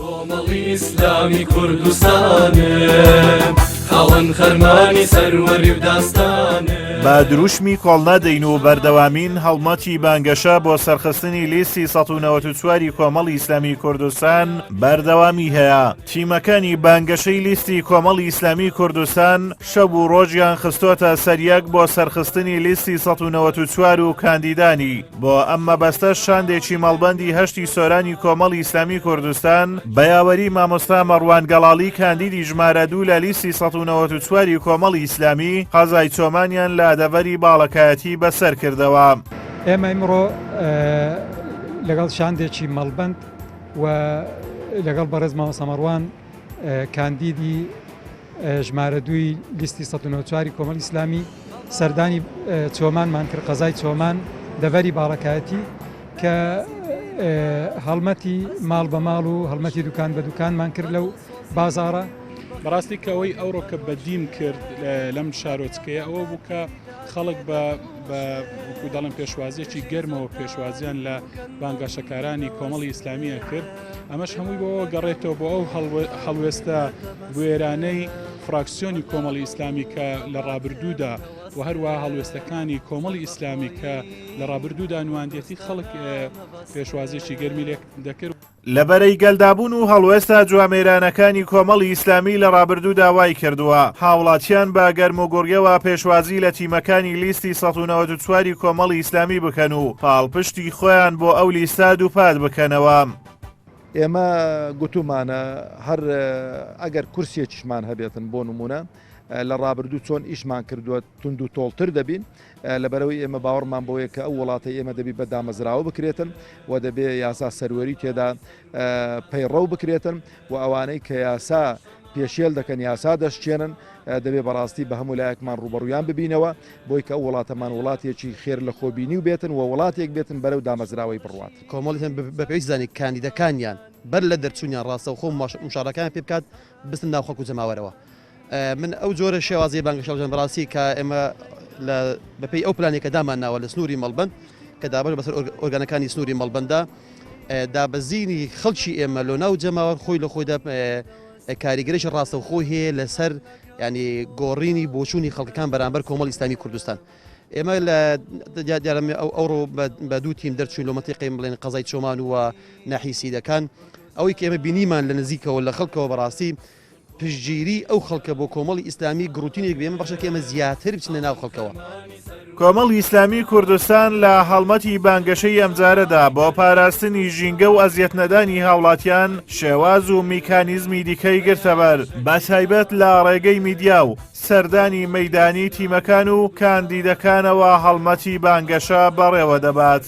کۆمەڵی ئیسلامی کوردستانم خاوەن خەرمانی سەروەری و داستانم. بە دروشمی کۆڵنادەین و بەردەوامین هەڵمەتی بانگەشە بۆ سەرخستنی لیستی 194 ی کۆمەڵی ئیسلامی کوردستان بەردەوامی هەیە. تیمەکانی بانگەشەی لیستی کۆمەڵی ئیسلامی کوردستان شەو و ڕۆژیان خستۆتە سەریەک بۆ سەرخستنی لیستی 194 و کاندیدانی. بۆ ئەم مەبەستەش شاندێکی مەڵبەندی هەشتی سۆرانی کۆمەڵی ئیسلامی کوردستان بە یاوەری مامۆستا مەڕوان گەڵاڵی کاندیدی ژمارە دوو لە لیستی 194 ی کۆمەڵی ئیسلامی قەزای چۆمانیان لە دەڤەری باڵەکایەتی بەسەر کردەوە. ئێمە ئیمڕۆ لەگەڵ شاندێکی مەڵبەند و لەگەڵ بەڕێز مامۆستا مەڕوان کاندیدی ژمارە دووی لیستی 194 ی کۆمەڵی ئیسلامی سەردانی چۆمانمان کرد، قەزای چۆمان دەڤەری باڵەکایەتی کە هەڵمەتی ماڵ بە ماڵ و هەڵمەتی دوکان بە دوکانمان کرد لەو بازاڕە. بەڕاستی کە ئەوەی ئەوڕۆ کە بەدیم کرد لەم شارۆچکەیە ئەوە بوو کە خەڵک بە وەکو دەڵێن پێشوازیەکی گەرمەوە پێشوازیان لە بانگەشەکارانی کۆمەڵی ئیسلامیە کرد. ئەمەش هەمووی بۆ گەڕێتەوە بۆ ئەو هەڵوێستە بوێرانەی فراکسیۆنی کۆمەڵی ئیسلامی کە لە ڕابردوودا و هەروەها هەڵوێستەکانی کۆمەڵی ئیسلامی کە لە ڕابردوودا نواندێتی خەڵک پێشوازیەکی گەرمی لێ دەکرد. لە بەرەی گەلدابوون و هەڵوێستە جوامێرانەکانی کۆمەڵی ئیسلامی لە ڕابردوودا وایکردووە هاوڵاتیان بە گەرموگوڕیەوە پێشوازی لە تیمەکانی لیستی 194 ی کۆمەڵی ئیسلامی بکەن و پاڵپشتی خۆیان بۆ ئەو لیستە دووپات بکەنەوە. ئێمە گوتومانە هەر ئەگەر کورسیەکیشمان هەبێتن بۆ نمونە لە ڕابردوو چۆن ئیشمان کردووە توند و تۆڵتر دەبین لەبەرەوەی ئێمە باوەڕمان بۆیە کە ئەو وڵاتە ئێمە دەبی بە دامەزراوە بکرێتن و دەبێ یاسا سەروەری تێدا پەیڕەو بکرێتن و ئەوانەی کە یاسا پێشێل دەکەن یاسا دەشکێنن دەبێ بەڕاستی بە هەموو لایەکمان ڕوبەڕویان ببینەوە بۆی کە ئەو وڵاتەمان وڵاتێکی خێر لە خۆبینی و بێتن و وڵاتێک بێتن بەرەو دامەزراوەی بڕوات. کۆمەڵی بە پێویست زانی کاندیدەکانیان بەر لە دەرچوونیان ڕاستەوخۆ مشاڕەکانیان پێ بکات بچنە ناو خەڵک و جەماوەرەوە. من ئەو جۆرە شێوازی بانگەشە هەڵبژاردن بەڕاستی کە ئێمە لە بەپێی ئەو پلانێک کە دامان ناوە لە سنووری مەڵبەند کە دابەش بەسەر ئۆرگانەکانی سنووری مەڵبەندا دابەزینی خەڵکی ئێمە لۆ ناو جەماوەر خۆی لە خۆیدا کاریگەرێکی ڕاستەوخۆی هەیە لەسەر ینی گۆڕینی بۆچوونی خەڵکەکان بەرامبەر کۆمەڵی ئیسلامی کوردستان. ئێمە لە دیارە ئەو ئەوڕۆ بە دوو تیم دەرچوین لۆ مەنتیقەی بڵێن قەزای چۆمان و ناحیەی سیدەکان ئەوەی کە ئێمە بینیمان لە نزیکەوە لە خەڵکەوە بەڕاستی پشتگیری ئەو خەڵکە بۆ کۆمەڵی ئیسلامی گڕوتینێک بێ ئێمە بەخشە کە ئێمە زیاتر بچنە ناو خەڵکەوە. کۆمەڵی ئیسلامی کوردستان لە هەڵمەتی بانگەشەی ئەمجارەدا بۆ پاراستنی ژینگە و ئەزیەتنەدانی هاوڵاتیان شێواز و میکانیزمی دیکەی گرتەبەر بەتایبەت لە ڕێگەی میدیا و سەردانی مەیدانی تیمەکان و کاندیدەکانەوە هەڵمەتی بانگەشە بەڕێوەدەبات.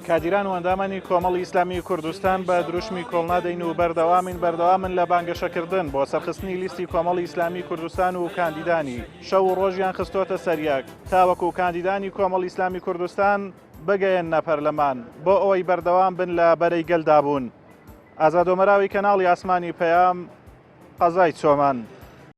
کادیران و ئەندامانی کۆمەڵی ئیسلامی کوردستان بە دروشمی کۆڵنادەین و بەردەوامین بەردەوامن لە بانگەشەکردن بۆ سەرخستنی لیستی کۆمەڵی ئیسلامی کوردستان و کاندیدانی شەو و ڕۆژیان خستۆتە سەریەک تاوەکو کاندیدانی کۆمەڵی ئیسلامی کوردستان بگەیەننە پەرلەمان بۆ ئەوەی بەردەوام بن لە بەرەی گەلدا بوون. ئازاد ئۆمەراوی کەناڵی ئاسمانی پەیام، قەزای چۆمان.